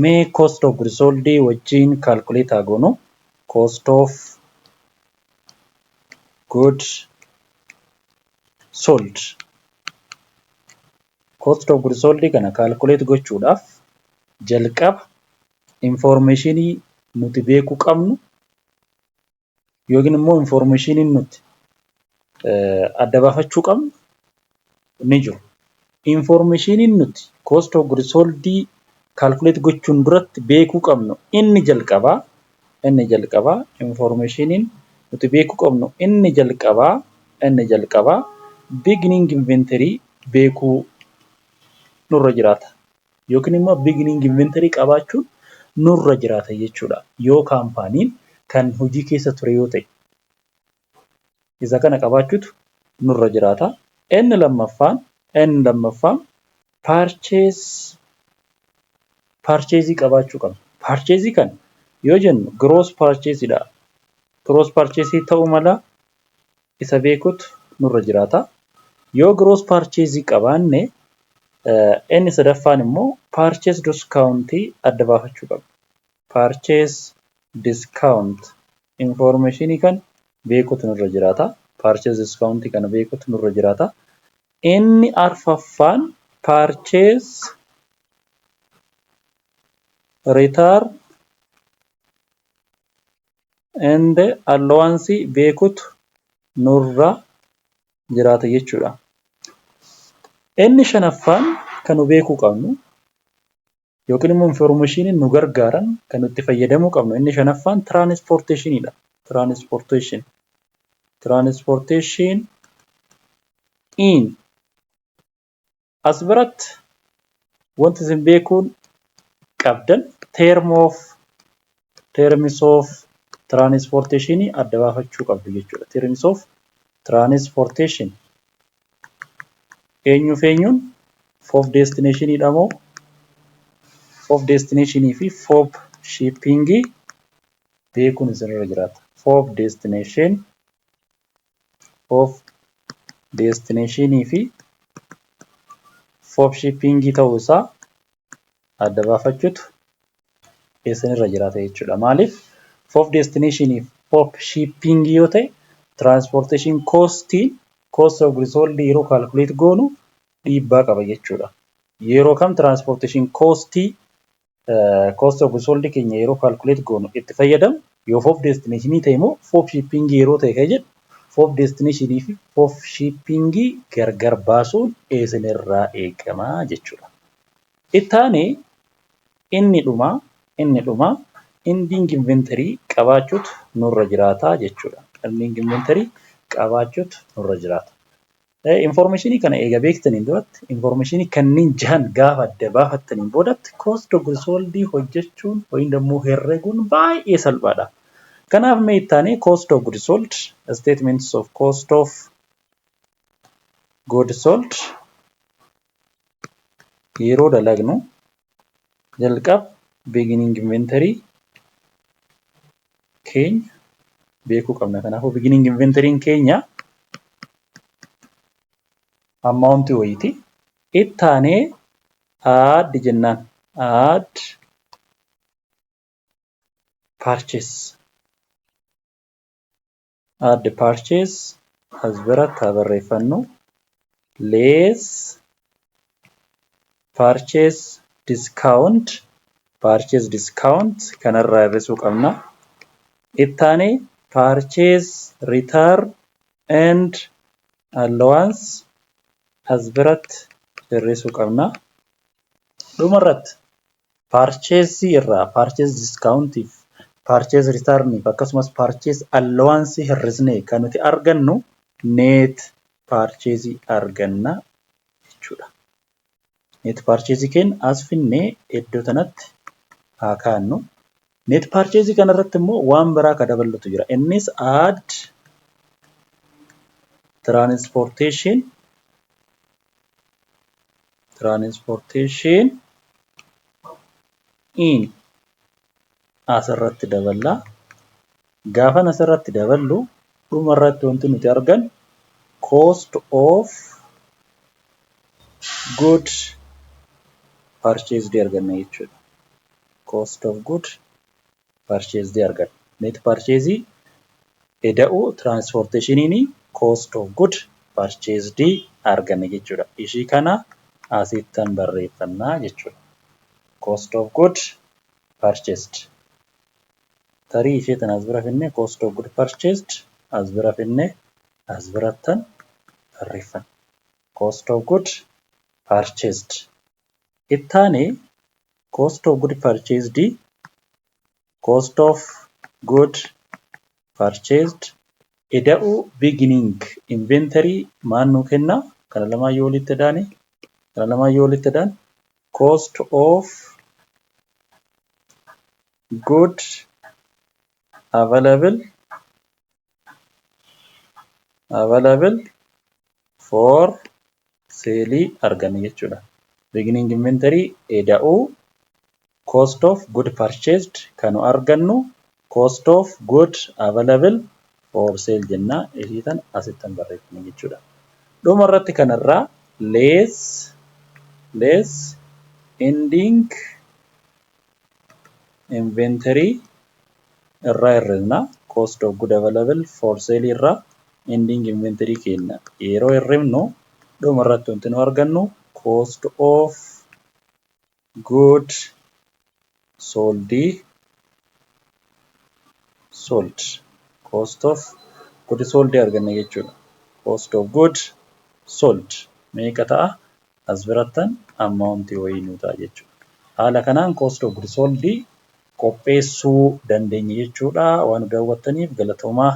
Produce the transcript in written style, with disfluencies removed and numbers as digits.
Mee cost of goods sold wajjin calculate haa goonu. Cost of goods sold. Cost of goods sold kana calculate gochuudhaaf jalqaba informationii nuti beekuu qabnu yookiin immoo informationii nuti adda baafachuu qabnu ni jiru. Informationiin nuti cost of goods sold calculate gochuun duratti beekuu qabnu inni jalqabaa, informationiin nuti beekuu qabnu inni jalqabaa beginning inventory beekuu nurra jiraata. Yookiin immoo beginning inventory qabaachuun nurra jiraata jechuudha. Yoo kaampaaniin kan hojii keessa ture yoo ta'e, isa kana qabaachuutu nurra jiraata. Inni lammaffaan purchase qabaachuu qabna. Purchase kana yoo jennu gross purchase dha. Gross purchase ta'uu mala, isa beekuutu nurra jiraata. Yoo gross purchase qabaanne, inni sadaffaan immoo purchase discount adda baafachuu qabna. Purchase discount informationii kana beekuutu nurra jiraata. Purchase discount kana beekuutu nurra jiraata. Inni arfaffaan purchase return and allowance beekuutu nurra jiraata jechuudha. Inni shanaffaan kan nu beekuu qabnu yookiin immoo information nu gargaaran kan nutti fayyadamuu qabnu inni shanaffaan transportationiidha. Transportation in as biratti wanti isin beekuun qabdan terms of transportation adda baafachuu qabdu jechuudha. Terms of transportation eenyuuf eenyuun? FOB destination dha moo, FOB destination fi FOB shipping beekuun isinirra jiraata. FOB destination fi FOB shipping ta'uu isaa adda baafachuutu isinirra jiraata jechuudha. Maaliif? FOB destination fi FOB shipping yoo ta'e, transportation cost, cost of goods sold yeroo calculate goonu dhiibbaa qaba jechuudha. Yeroo kam transportation cost, cost of goods sold keenya yeroo calculate goonu itti fayyadamu, yoo FOB destination ta'e moo FOB shipping yeroo ta'e kan jedhu, FOB destination fi FOB shipping gargar baasuun isinirraa eegama jechuudha. Itti aanee inni dhumaa ending inventory qabaachuutu nurra jiraata jechuudha. Ending inventory qabaachuutu nurra jiraata. Informationii kana eega beektaniin duratti, informationii kanneen jahan gaafa adda baafattaniin boodatti, cost of goods sold hojjechuun yookiin immoo herreeguun baay'ee salphaadha. Kanaaf mee itti aanee cost of goods sold, statements of cost of goods sold yeroo dalagnu, jalqaba beginning inventory keenya beekuu qabna. Kanaafuu beginning inventory keenya amount wayiiti. Itti aanee add jennaan, add purchase, add purchase as biratti haa barreeffannu, less purchase discount, purchase discount kanarraa hir'isuu qabna. Itti aanee purchase return and allowance as biratti hir'isuu qabna. Dhumarratti purchase irraa purchase discount, purchase return akkasumas purchase allowance hir'isnee kan nuti argannu net purchase arganna jechuudha. Net purchase keenya as finnee iddoo kanatti haa kaa'annu. Net purchase kanarratti immoo waan biraa kan dabalatu jira. Innis add transportation in asirratti daballaa. Gaafan asirratti daballu, dhumarratti wanti nuti argannu cost of goods purchased arganna jechuudha. Cost of good purchased arganna. Net purchase ida'uu transportationiin cost of good purchased arganna jechuudha. Ishii kana asittan barreeffannaa jechuudha. Cost of good purchased. Tarii ishee tana as bira finnee, cost of good purchased as bira finnee, as birattan barreeffanna. Cost of good purchased. Ittaanee cost of good purchased, cost of good purchased ida'uu beginning inventory maal nuu kenna? Kana lamaan yoo walitti ida'an, cost of good available for sale arganna jechuudha. Beginning inventory ida'uu cost of good purchased kan nu argannu cost of good available for sale jenna. Ishii tan asittan barreeffama jechuudha. Dhuma irratti kanarraa less ending inventory irraa hir'isna. Cost of good available for sale irraa ending inventory kenna. Yeroo hir'ifnu, dhuma irratti wanti nu argannu cost of good sold, cost of good sold arganna jechuudha. Cost of good sold meeqa ta'a? As birattan amount wayii nu ta'a jechuudha. Haala kanaan cost of good sold qopheessuu dandeenya jechuudha. Waan nu daawwattaniif galatoomaa.